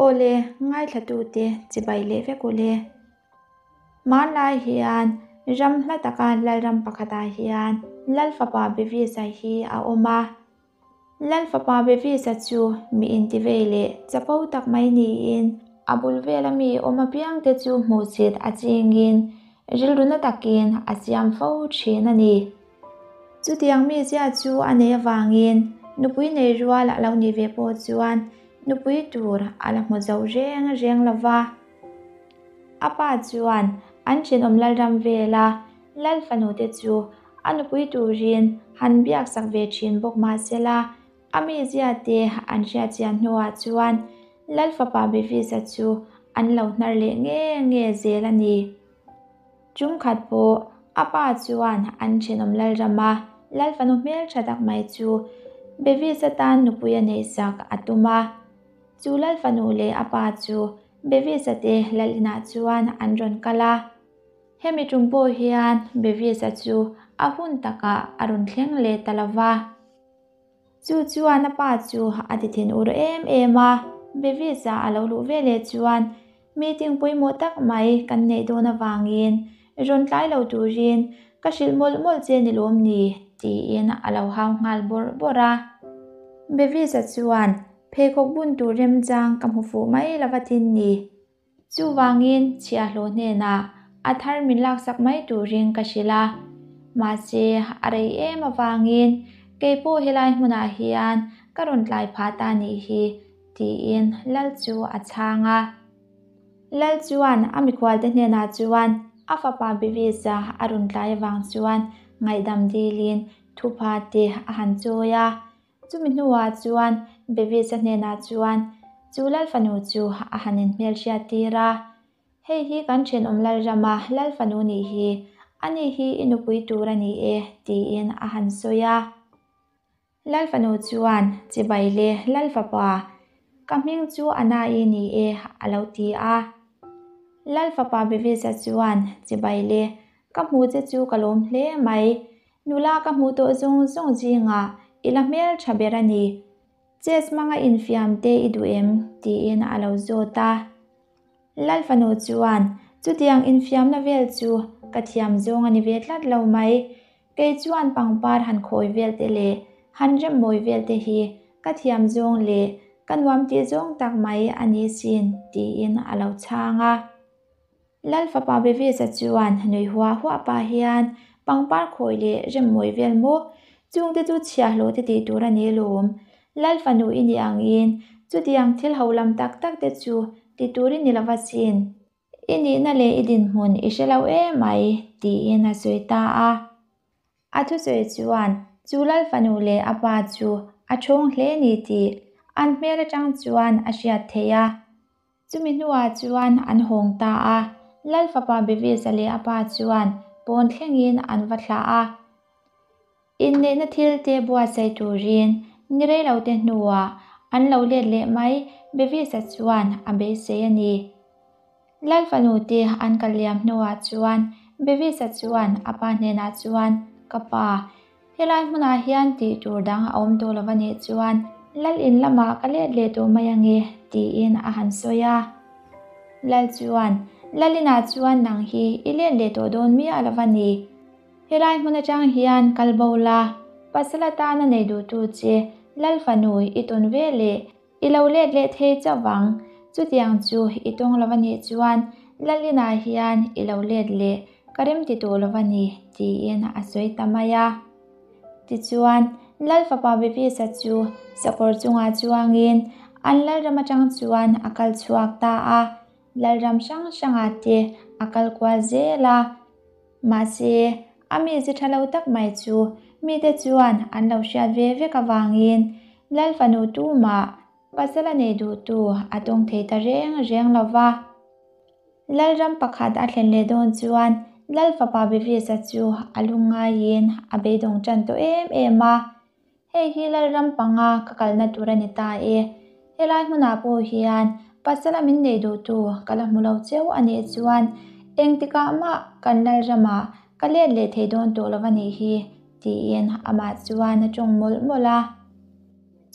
Aw le, ngaithlatute chibai leh vek u le. Hmanlai hian ram hla taka Lalram pakhatah hian Lalfapa Bevisa hi a awm a. Lalfapa Bevisa chu mi intivei leh chapo tak mai niin a bul vela mi awm apiangte chu hmuhsit a chingin rilru na takin a siam fo thin a ni. Chutiang mizia chu a nei avangin nupui nei rual a lo nih ve pawh chuan nupui tur a la hmu zo reng reng lo va. A pa chuan an thenawm Lalram vela Lal fanute chu a nupui turin han biaksak ve thin bawk mah sela, a mizia te an hriatchian hnuah chuan Lal fapa Bevisa chu an lo hnar leh nge nge zel a ni. Chungkhat pawh a pa chuan an thenawm Lalrama Lal fanu hmeltha tak mai chu Bevisa tan nupui a neihsak a tum a. Chu Lal fanu leh a pa chu Bevisa te Lal inah chuan an rawn kal a. Hemi tum pawh hian Bevisa chu a hun takah a rawn thleng leh ta lo va. Chu chuan a pa chu a ti thin ur em em a, Bevisa a lo luh ve leh chuan meeting pawimawh tak mai kan neih dawn avangin rawn tlai lo turin ka hrilh mawlh mawlh che ni lawm ni tiin a lo hau nghal bawrh bawrh a. Bevisa chuan pheikhawk bun tur remchang ka hmu fuh mai lova tin ni. Chuvangin chhiahhlawh hnenah a thar min laksak mai turin ka hrilh a, mahse a rei em avangin kei pawh helai hmunah hian ka rawn tlai phah ta nih hi tiin Lal chu a chhang a. Lal chuan a mikhualte hnenah chuan a fapa Bivisa a rawn tlai avang chuan ngaihdam dilin thupha te a han chawi a. Chumi hnuah chuan Bevis-a hnenah chuan chu Lal fanu chu a han inhmelhriat tir a, Hei hi kan thenawm Lalrama Lal fanu nih hi, ani hi i nupui tur a ni e, tiin a han sawi a. Lal fanu chuan, Chibai le, Lal fapa, ka hming chu Ana-i ni e, a lo ti a. Lal fapa Bevis-a chuan, Chibai le, ka hmu che chu ka lawm hle mai, Nula ka hmuh tawh zawng zawng zingah i la hmel tha ber a ni. Chess hmanga infiam te i duh em? tiin a lo zawt a. Lal fanu chuan, Chutiang infiamna vel chu ka thiam zawng a ni ve tlat lo mai. Kei chuan pangpar han khawi vel te leh han rem mawi vel te hi ka thiam zawng leh ka nuam tih zawng tak mai a ni sin, tiin a lo chhang a. Lal fapa Bevisa chuan nui huah huah pah hian pangpar khawi leh rem mawi vel maw? Chungte chu chhiahhlawh te tih tur a ni lawm. Lal fanu i nih angin chutiang thil ho lam tak tak te chu ti tur i ni lo va sin. I nihna leh i dinhmun i hre lo emai tiin a sawi ta a. A thusawi chuan chu Lal fanu leh a pa chu a thawng hle ni tih an hmel atang chuan a hriat theih a. Chumi hnuah chuan an hawng ta a, Lal fapa Bevisa leh a pa chuan pawn thlengin an va thlah a. Inneihna thil te buatsaih turin ni rei lo te hnuah an lo let leh mai Bevisa chuan a beisei a ni. Lal fanu te an kal liam hnuah chuan Bevisa chuan a pa hnenah chuan, Ka pa, Helai hmunah hian tih tur dang a awm tawh lo a nih chuan Lal in lamah ka let leh tawh mai ange tiin a han sawi a. Lal chuan, Lal inah chuan nang hi i let leh tawh dawn miah lo a ni. Helai hmun atang hian kal bo la, pasal atana nei duhtu che Lal fanu i tawn ve leh I lo let leh thei chauh vang, chutiang chu i tawng lo a nih chuan Lalina hian i lo let leh ka rem ti tawh lo a ni, tiin a sawi ta mai a. Tichuan, Lal fapa Bevisa chu sakawr chungah chuangin an Lalram atang chuan a kal chhuak ta a, Lalram hrang hrangah te a kal kual zel a. Mahse, a mizi tha lo tak mai chu mite chuan an lo hriat ve vek avangin Lal fanu tumah pasal a nei duhtu a tawng thei ta reng reng lo va. Lalram pakhat a thlen leh dawn chuan Lal fapa Bevisa chu a lungngaiin a beidawng tan tawh em em a. Hei hi Lalram panga ka kalna tur a ni ta e. Helai hmunah pawh hian pasala min nei duhtu ka la hmu lo cheu a nih chuan engtikah mah kan Lalramah ka let leh thei dawn tawh lo a nih hi, tiin amah chuan a tawng mawlh mawlh a.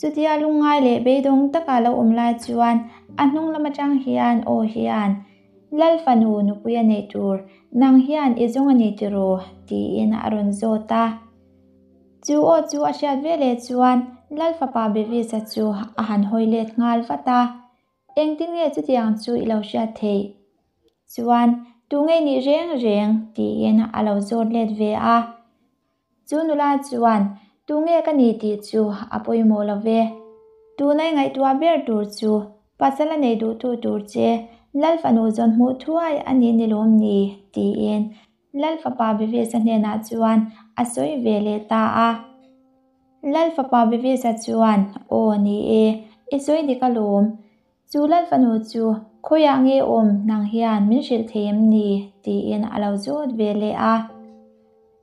Chutia lungngai leh beidawng taka lo awm lai chuan a hnung lam atang hian aw hian, Lal fanu nupui a neih tur, nang hian i zawng a ni tiraw? tiin a rawn zawt a. Chu aw chu a hriat veleh chuan Lal fapa Bevis-a chu a han hawi let nghal vat a. Engtin nge chutiang chu i lo hriat theih? Chuan, tu ngei nih reng reng? tiin a lo zawt let ve a. Chu nula chuan, Tu nge ka ni tih chu a pawimawh lo ve. Tunai ngaihtuah ber tur chu pasal a nei duhtu tur che Lal fanu zawn hmuh thuai a ni ni lawm ni? tiin Lal fapa Bevisa hnenah chuan a sawi ve leh ta a. Lal fapa Bevisa chuan, Aw ni e, i sawi dik alawm. Chu Lal fanu chu khawiah nge awm nang hian min hrilh thei em ni? tiin a lo zawt ve leh a.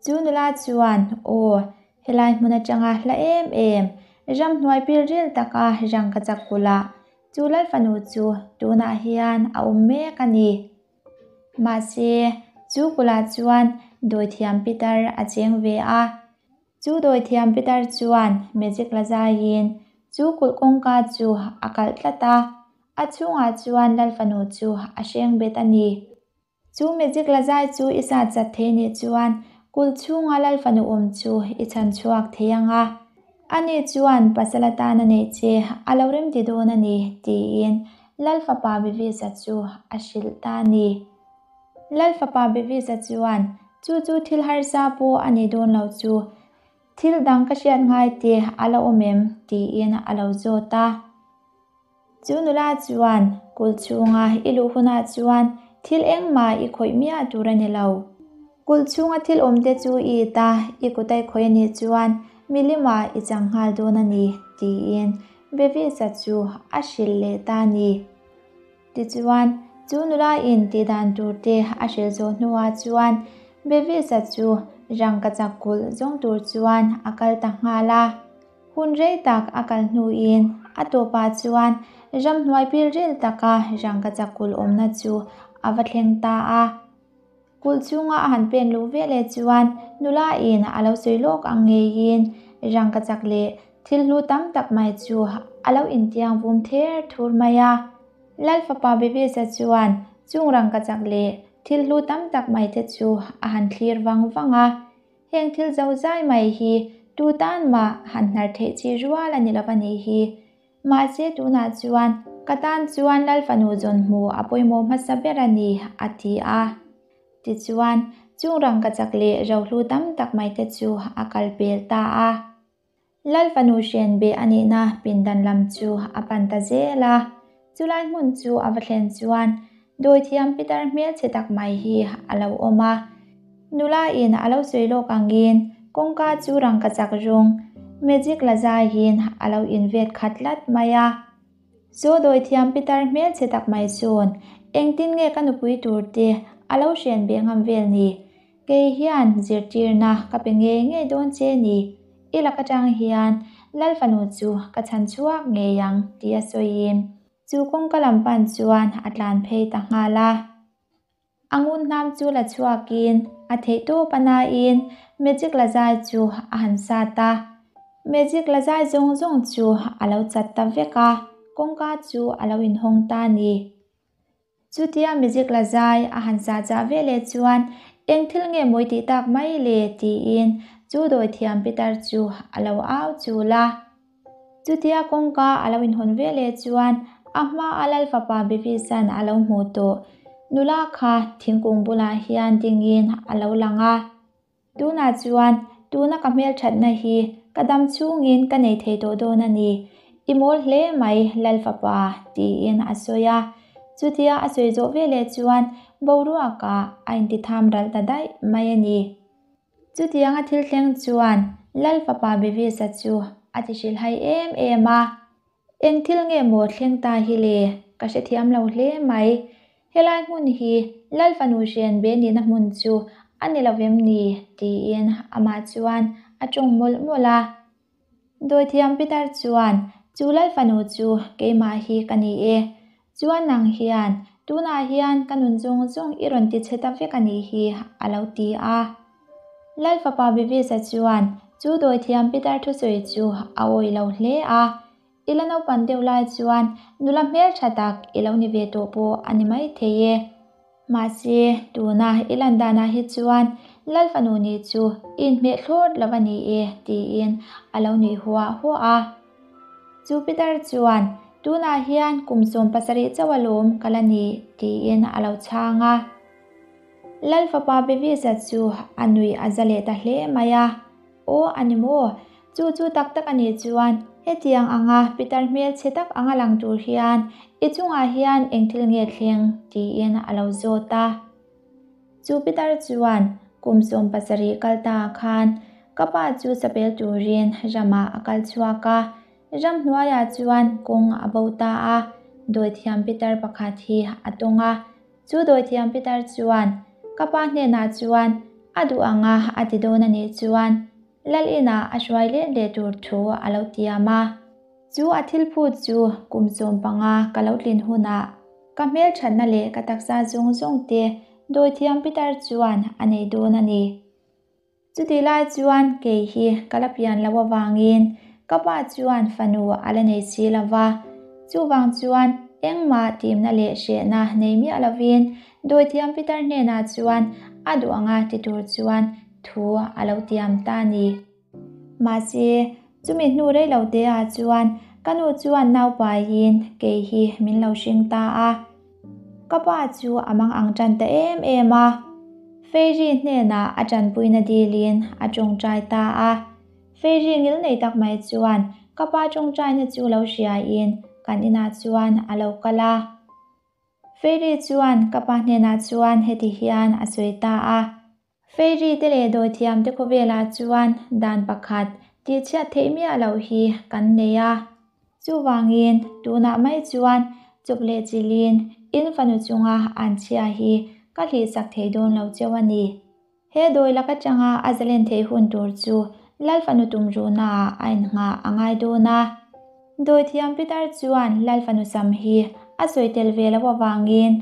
Chu nula chuan, Aw, helai hmun atanga hla em em, ramhnuai pilril taka rangkachak kulhah chu Lal fanu chu tunah hian a awm mek a ni. Mahse, chu kulhah chuan dawithiam pitar a cheng ve a. Chu dawithiam pitar chuan magic la zaiin chu kulh kawngka chu a kalh tlat a, a chhungah chuan Lal fanu chu a hreng bet a ni. Chu magic la zai chu i sat chat thei nih chuan kulh chhunga Lal fanu awm chu i chhan chhuak thei ang a. Ani chuan pasal atan a neih che a lo remti dawn a ni, tiin Lal fapa Bivisa chu a hrilh ta a ni. Lal fapa Bivisa chuan, Chu chu thil harsa pawh a ni dawn lo chu, thil dang ka hriat ngai te a la awm em? tiin a lo zawt a. Chu nula chuan, Kulh chhunga i luh hunah chuan thil engmah i khawih miah tur a ni lo. Kulh chhunga thil awmte chu i it a, i kut a i khawih a nih chuan milimah i chang nghal dawn a ni, tiin Bevisa chu a hrilh leh ta a ni. Tichuan, chu nula in tih dan tur te a hrilh zawh hnuah chuan Bevisa chu rangkachak kulh zawng tur chuan a kal ta nghal a. Hun rei tak a kal hnuin a tawpah chuan ramhnuai pilril taka rangkachak kulh awmna chu a va thleng ta a. Kulh chhunga a han pen luh veleh chuan nula in a lo sawi lawk ang ngeiin rangkachak leh thil hlu tam tak mai chu a lo intiang vum ther thur mai a. Lal fapa Bevisa chuan chung rangkachak leh thil hlu tam tak mai te chu a han thlir vang vang a. Heng thil zo zai mai hi tu tan mah han hnar theih chi rual a ni lo a nih hi. Mahse tunah chuan ka tan chuan Lal fanu zawn hmu a pawimawh hmasa ber a ni, a ti a. Tichuan, chung rangkachak leh rohlu tam tak mai te chu a kal pel ta a. Lal fanu hrian beh a nihna pindan lam chu a pan ta zel a. Chulai hmun chu a va thlen chuan dawithiam pitar hmelchhe tak mai hi a lo awm a. Nula in a lo sawi lawk angin kawngka chu rangkachak rawng magic la zaiin a lo invet khat tlat mai a. Chu dawithiam pitar hmelchhe tak mai chuan engtin nge ka nupui tur te a lo hrian beh ngam vel ni? Kei hian zirtirna ka pe ngei ngei dawn che ni, i lak atang hian Lal fanu chu ka chhan chhuak ngei ang tih a sawiin chu kawngka lam pan chuan a tlan phei ta nghal a. A ngun hnam chu la chhuakin a theih tawp a nain magic la zai chu a han sat a. Magic la zai zawng zawng chu a lo chat ta vek a, kawngka chu a lo inhawng ta a ni. Chutia magic la zai a han sah chah ve leh chuan eng thil nge mawi tih tak mai le tiin chu dawithiam pitar chu a lo au chul a. Chutia kawngka a lo inhawn ve leh chuan a hma a Lal fapa Bivisan a lo hmuh tawh nula kha thingkung bulah hian dingin a lo lang a. Tunah chuan tuna ka hmelthatna hi ka dam chhungin ka nei thei tawh dawn a ni. I mawl hle mai Lal fapa tiin a sawi a. Chutia a sawi zawh veleh chuan boruakah a intitham ralh ta daih mai a ni. Chutianga thil thleng chuan Lal fapa Bevisa chu a ti hrilhhai em em a. Eng thil nge maw thleng ta hi le? Ka hrethiam lo hle mai. Helai hmun hi Lal fanu hrian be nihna hmun chu a ni lo vem ni? tiin amah chuan a tawng mawlh mawlh a. Dawithiam pitar chuan, Chu Lal fanu chu keimah hi ka ni e. Chuan nang hian, tunah hian ka nun zawng zawng i rawn ti chhe ta vek a nih hi, a lo ti a. Lal fapa Bivisa chuan chu dawithiam pitar thusawi chu a awih lo hle a. I la naupan deuh lai chuan nula hmeltha tak i lo ni ve tawh pawh a ni maithei e. Mahse, tuna i lan danah hi chuan Lal fanu ni chu i inhmeh thlawt lo a ni e, tiin a lo nuih huah huah a. Chu Peter chuan, Tunah hian kum 70 chauh alawm ka la ni, tiin a lo chhang a. Lal fapa Bevis-a chu a nuih a za leh ta hle mai a. Aw a ni maw? Chu chu tak tak a nih chuan hetiang anga pitar hmel chhe tak anga lang tur hian i chungah hian eng thil nge thleng? tiin a lo zawt a. Chu pitar chuan kum 70 kal ta khan ka pa chu chapel turin ramah a kal chhuak a, ramhnuaiah chuan kawng a bo ta a, dawithiam pitar pakhat hi a tawng a. Chu dawithiam pitar chuan ka pa hnenah chuan a duh anga a ti dawn a nih chuan Lal inah a hruai let leh tur thu a lo tiam a. Chu a thil phut chu kum 15 ka lo tlin hunah ka hmelthatna leh ka taksa zawng zawng te dawithiam pitar chuan a nei dawn a ni. Chutih lai chuan kei hi ka la pian loh avangin ka pa chuan fanu a la nei si lo va, chuvang chuan engmah timna leh hrehna nei miah lovin dawithiam pitar hnenah chuan a duh anga ti tur chuan thu a lo tiam ta a ni. Mahse, chumi hnu rei lo te ah chuan ka nu chuan naupaiin kei hi min lo hring ta a. Ka pa chu a mang ang tan ta em em a. Fairy hnenah a tanpuina dilin a tawngtai ta a. Fairy ngil nei tak mai chuan ka pa tawngtaina chu lo hriain kan inah chuan a lo kal a. Fairy chuan ka pa hnenah chuan heti hian a sawi ta a. Fairy te leh dawithiam te khawvelah chuan dan pakhat tihchhiat theih miah loh hi kan nei a. Chuvangin tunah mai chuan chawp leh chilin in fanu chunga an chhia hi ka hlihsak thei dawn lo cheu a ni. He dawi lak atanga a zalen theih hun tur chu Lal fanu tumruhnaah a innghah a ngai dawn a. Dawithiam pitar chuan Lal fanu sam hi a sawi tel ve loh avangin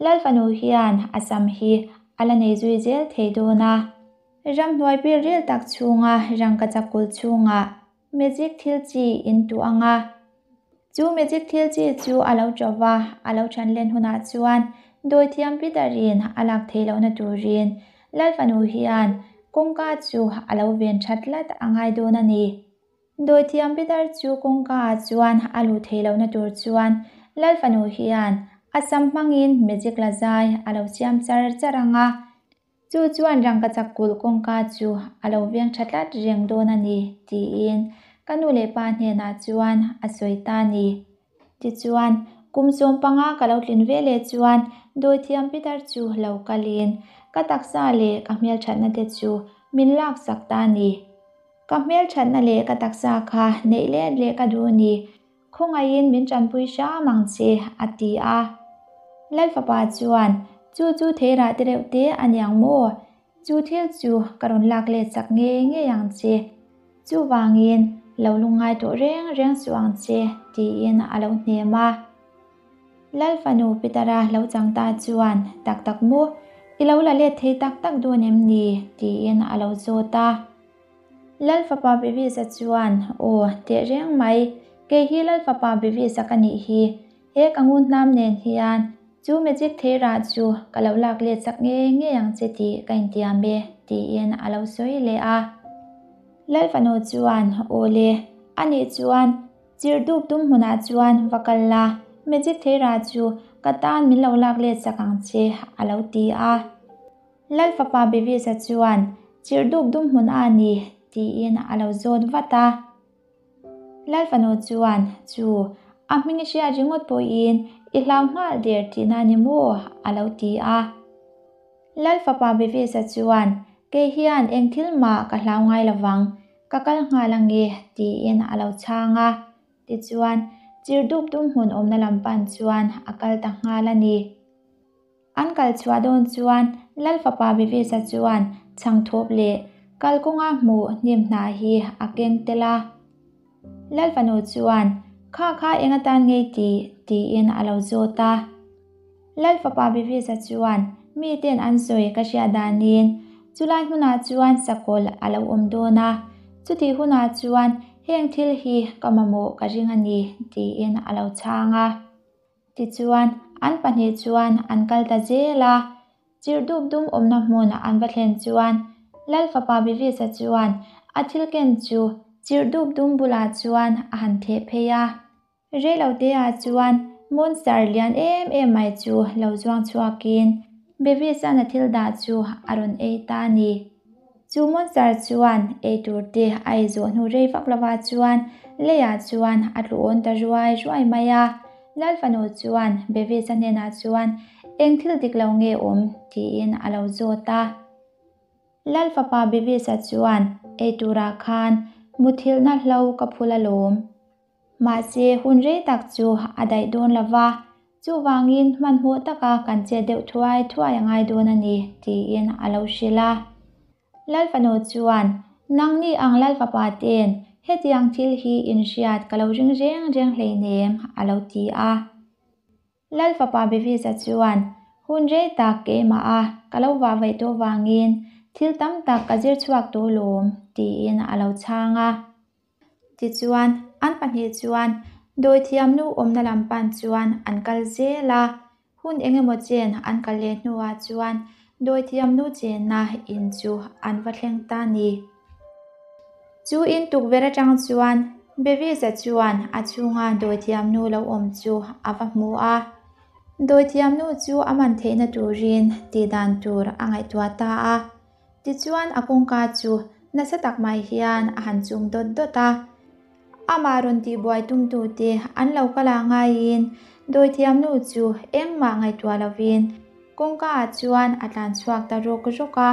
Lal fanu hian a sam hi a la nei zui zel thei dawn a. Ramhnuai pil ril tak chhunga rangkachak kulh chhungah magic thil chi in tuh ang a. Chu magic thil chi chu a lo ṭo va, a lo ṭhan len hunah chuan dawithiam Peter-in a lak theih lohna turin Lal fanu hian kawngka chu a lo ven ṭhat tlat a ngai dawn a ni. Dawithiam Peter chu kawngka ah chuan a luh theih lohna tur chuan Lal fanu hian a sam hmangin magic la zai a lo siam char char ang a. Chu chuan rangkachak kulh kawngka chu a lo veng tha tlat reng dawn a ni, tiin ka nu leh pa hnenah chuan a sawi ta a ni. Tichuan, kum 15 ka lo tlin ve leh chuan dawithiam pitar chu lo kalin ka taksa leh ka hmelthatna te chu min laksak ta a ni. Ka hmelthatna leh ka taksa kha neih let leh ka duh a ni. Khawngaihin min tanpui hram ang che, a ti a. Lal fapa chuan, Chu chu theirah te reuh te a niang maw? Chu thil chu ka rawn lak let chak ngei ngei ang che. Chuvangin lo lungngai tawh reng reng suh ang che, tiin a lo hnem a. Lal fanu Petera lo chang ta chuan, Tak tak maw? I lo la let thei tak tak dawn em ni? tiin a lo zawt a. Lal fapa Bevisa chuan, Aw, teh reng mai, kei hi Lal fapa Bevisa ka nih hi, he ka ngun hnam nen hian chu magic theirah chu ka lo lak let chak ngei ngei ang che tih ka intiam e, tiin a lo sawi leh a. Lal fanu chuan, Aw le, anih chuan chirhdup tum hmunah chuan va kal la, magic theirah chu ka tan min lo lak let chak ang che, a lo ti a. Lal fapa Bevisa chuan, Chirhdup dum hmun a ni, tiin a lo zawt vat a. Lal fanu chuan, Chu, a hming i hriat ringawt pawhin i hlau nghal der tihna a ni maw? a lo ti a. Lal fapa Bevisa chuan, Kei hian eng thil mah ka hlau ngai lovang, ka kal nghal ange, tiin a lo chhang a. Tichuan, chirhdup dum hmun awmna lam pan chuan a kal ta nghal a ni. An kal chhuah dawn chuan Lal fapa Bevisa chuan chhangthawp leh kalkawnga hmuh hnim hnah hi a keng tel a. Lal fanu chuan, Kha kha eng atan ngei tih? tiin a lo zawt a. Lal fapa Bevisa chuan, Miten an sawi ka hriat danin chulai hmunah chuan sakawlh a lo awm dawn a, chutih hunah chuan Heng thil hi ka mamawh ka ring a ni, tiin a lo chhang a. Tichuan, an pahnih chuan an kal ta zel a. Chirhdup dum awmna hmun an va thlen chuan Lal fapa Bivisa chuan a thil ken chu chirhdup dum bulah chuan a han theh phei a. Reiloteah chuan monster lian em em mai chu lo zuang chhuakin Bevis-a'n a thil dah chu a rawn ei ta a ni. Chu monster chuan ei tur te a ei zawh hnu rei vak lovah chuan leiah chuan a tlu awn ta ruai ruai mai a. Lal fanu chuan Bevis-a hnenah chuan eng thil dik lo nge awm tiin a lo zawt a. Lal fapa Bevis-a chuan ei turah khan muthilhna hlo ka phul alawm. Mahse, hun rei tak chu a daih dawn lo va, chuvangin hmanhmawh taka kan chet deuh thuai thuai a ngai dawn a ni, tiin a lo hrilh a. Lal fanu chuan, Nangni ang Lal fapa ten hetiang thil hi in hriat ka lo ring reng reng hleinem, a lo ti a. Lal fapa Bevisa chuan, Hun rei tak keimah a ka lo vah vaih tawh vangin thil tam tak ka zir chhuak tawh lawm, tiin a lo chhang a. Tichuan, an pahnih chuan dawithiamnu awmna lam pan chuan an kal zel a, hun eng emaw chen an kal leh hnuah chuan dawithiamnu chenna in chu an va thleng ta ni. Chu in tukverh atang chuan Bevisa chuan a chhunga dawithiamnu lo awm chu a va hmu a. Dawithiamnu chu a man theihna turin tihdan tur a ngaihtuah ta a. Tichuan a kawngka chu nasa tak mai hian a han chum dawt dawt a. Amah rawn tihbuai tumtute an lo kal ah ngaiin dawithiamnu chu engmah ngaihtuah lovin kawngka ah chuan a tlan chhuak ta rawk rawk a.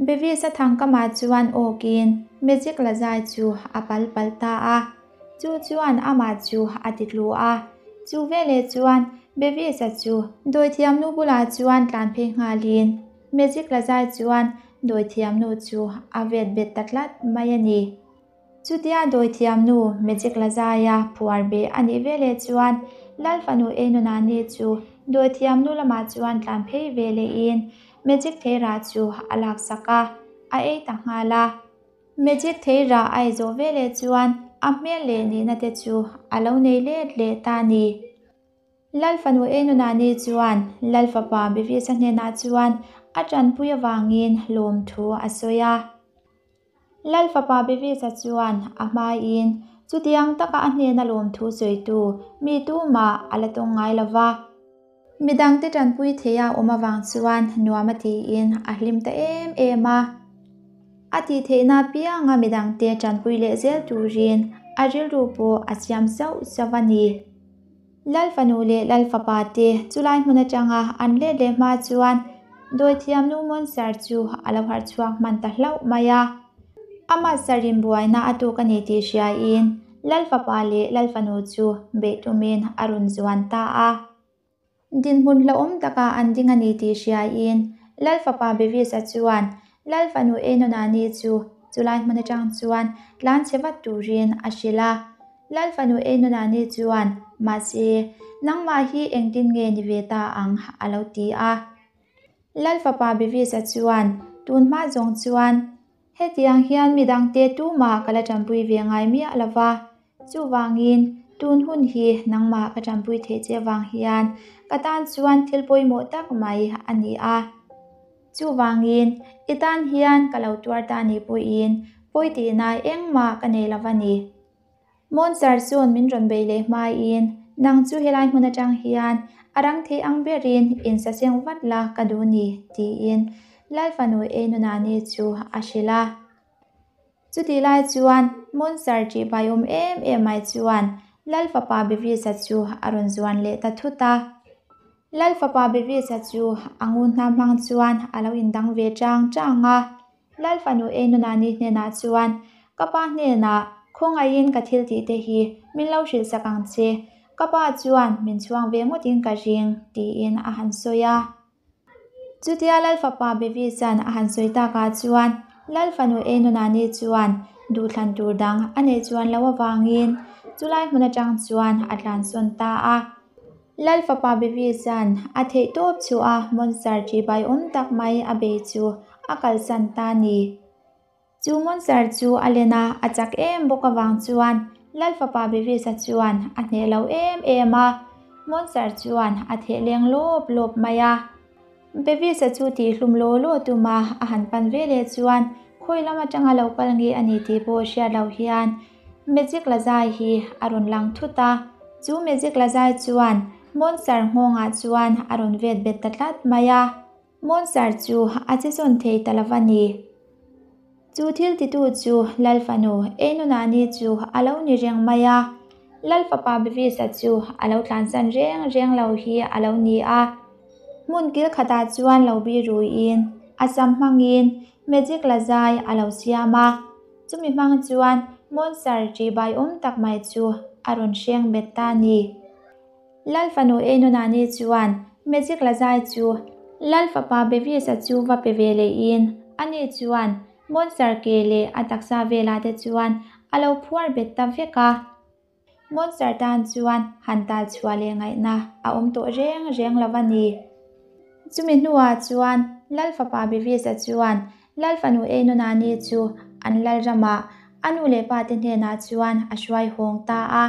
Bevis a thangkamah chuan awkin magic la zai chu a pal palh ta a. Chu chuan amah chu a ti tlu a. Chu veleh chuan Bevis-a chu dawithiamnu bulah chuan tlan phei nghalin magic la zai chuan dawithiamnu chu a vet bet ta tlat mai a ni. Chutia dawithiamnu magic la zaia phuar beh a nih veleh chuan Lal fanu Einunani chu dawithiamnu lamah chuan tlan phei velehin magic theirah chu a laksak a, a ei ta nghal a. Magic theirah a ei zawh veleh chuan a hmel leh nihna te chu a lo nei let leh ta a ni. Lal fanu Einunani chuan Lal fapa Bevisa hnenah chuan a tanpui avangin lawmthu a sawi a. Lal fapa Bevisa chuan a hmaiin chutiang taka a hnena lawmthu sawitu mi tumah a la tawng ngai lo va. Midangte tanpui theia awm avang chuan nuam a tiin a hlim ta em em a. A tih theihna apianga midangte tanpui leh zel turin a rilru pawh a siam zauh zauh a ni. Lal fanu leh Lal fapa te chulai hmun atanga an let leh hma chuan dawithiamnu Monsar chu a lo harh chhuak hman ta hlauh mai a. Amah sarin buaina a tuk a ni tih hriain Lal fapa leh Lal fanu chu beih tumin a rawn zuan ta a. Dinhmun hlauhawm takah an ding a ni tih hriain Lal fapa Bevis-a chuan Lal fanu Einonani chu chulai hmun atang chuan tlan chhe vat turin a hrilh a. Lal fanu Einonani chuan, Mahse, nangmah hi engtin nge ni ve ta ang? a lo ti a. Lal fapa Bevis-a chuan, Tun hma zawng chuan Hetiang hian midangte tumah ka la tanpui ve ngai miah lo va, chuvangin tun hun hi nangmah ka tanpui theih che vang hian ka tan chuan thil pawimawh tak mai a ni a. Chuvangin i tan hian ka lo tuar ta ni pawhin pawi tihna engmah ka nei lo va ni. Monster chuan min rawn bei leh hmaiin, Nang chu helai hmun atang hian a rang thei ang berin insaseng vat la ka duh ni, tiin Lal fanu Einunani chu a hrilh a. Chutih lai chuan Monster ṭihbaiawm em em mai chuan Lal fapa Bevisa chu a rawn zuan leh ta thut a. Lal fapa Bevisa chu a ngun hna hmang chuan a lo indang ve chang chang a. Lal fanu Einunani hnenah chuan, Ka pa hnenah khawngaihin ka thil tih te hi min lo hrilh sak ang che, ka pa chuan min chhuang ve ngawtin ka ring, tiin a han sawi a. Chutia Lal fapa Bevisan a han sawi takah chuan Lal fanu Einunani chuan duhthlan tur dang a neih chuan loh avangin chulai hmun atang chuan a tlansawn ta a. Lal fapa Bevisan a theih tawp chu a monster ṭihbaiawm tak mai a bei chu a kalsan ta ni. Chu monster chu a len a, a chak em bawk avang chuan Lal fapa Bevis-a chuan a hneh lo em em a, monster chuan a theh leng lawp lawp mai a. Bevis-a chu tihhlum law law tum a, a han pan ve leh chuan khawi lam atanga lo kal nge a ni tih pawh hriat loh hian magic la zai hi a rawn lang thut a. Chu magic la zai chuan monster nghawngah chuan a rawn vet bet ta tlat mai a. Monster chu a che sawn thei ta lo va ni. Chu thil titu chu Lal fanu Einunani chu a lo ni reng mai a. Lal fapa Bevis-a chu a lo tlansan reng reng lo hi a lo ni a. Hmun kil khatah chuan lo bi ruiin a sam hmangin magic la zai a lo siam a. Chumi hmang chuan monster ṭihbai awm tak mai chu a rawn hreng bet ta a ni. Lal fanu Einunani chuan magic la zai chu Lal fapa Bevis-a chu va pe ve lehin ani chuan monster ke leh a taksa velah te chuan a lo phuar bet ta vek a. Monster tan chuan han tal chhuah leh ngaihna a awm tawh reng reng lo a ni. Chumi hnuah chuan Lal fapa Bevis-a chuan Lal fanu Einunani chu an lal ramah a nu leh pa te hnenah chuan a hruai hawng ta a.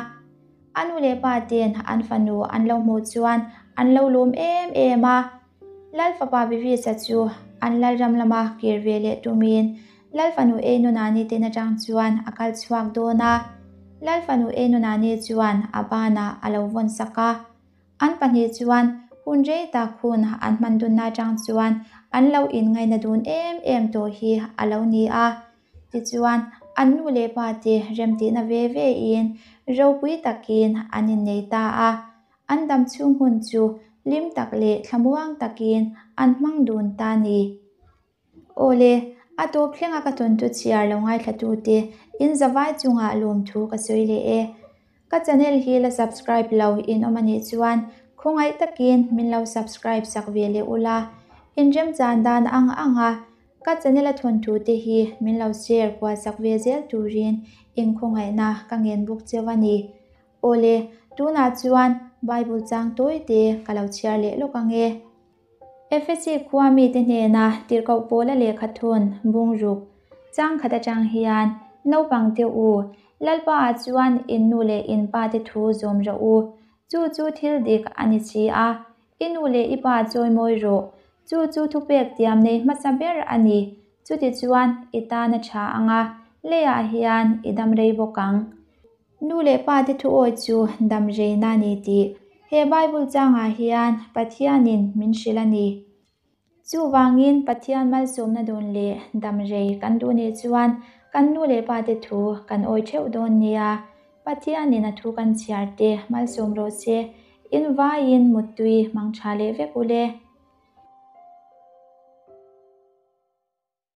A nu leh pa ten an fanu an lo hmuh chuan an lo lawm em em a. Lal fapa Bivisa chu an lalram lama kir ve leh tumin Lal fanu Einunani ten atang chuan a kal chhuak dawn a. Lal fanu Einunani chuan a banah a lo vawn sak a. An pahnih chuan hun rei tak hun an hman dunna atang chuan an lo inngaihna dun em em tawh hi a lo ni a. Tichuan, an nu leh pa te remtihna ve ve in ropui takin an innei ta a. An dam chhung hun chu hlim tak leh thlamuang takin an hmang dun ta ni. Aw le, a tawp thlenga ka tawntu chhiar lo ngaithlatute in zavai chungah lawmthu ka sawi leh e. Ka channel hi la subscribe lo in awm anih chuan khawngaih takin min lo subscribe sak ve leh ula, inremchan dan ang ang a Ka channel a thawnthu te hi min lo share kual sak ve zel turin inkhawngaihna ka ngen bawk cheu a ni. Awle, tunah chuan Bible chang tawi te ka lo chhiar leh lawk ang e. Efesi khua mite hnena tirhkoh pawla lehkha thawn bungruk chang khat atang hian naupang te u, Lalpa ah chuan in nu leh in pa te thu zawm rawh u, chu chu thil dik a ni si a, I nu leh i pa chawimawi rawh. Chu chu thupek tiam nei hmasa ber a ni. Chutichuan i tan a tha ang a, leiah hian i dam rei bawk ang. Nu leh pa te thuawi chu dam reina a ni tih he Bible changah hian Pathianin min hrilh a ni. Chuvangin Pathian malsawmna dawn leh dam rei kan duh nih chuan kan nu leh pa te thu kan awi theuh dawn nia. Pathianin a thu kan chhiar te malsawm rawh se, in vaiin muttui hmang tha leh vek u le.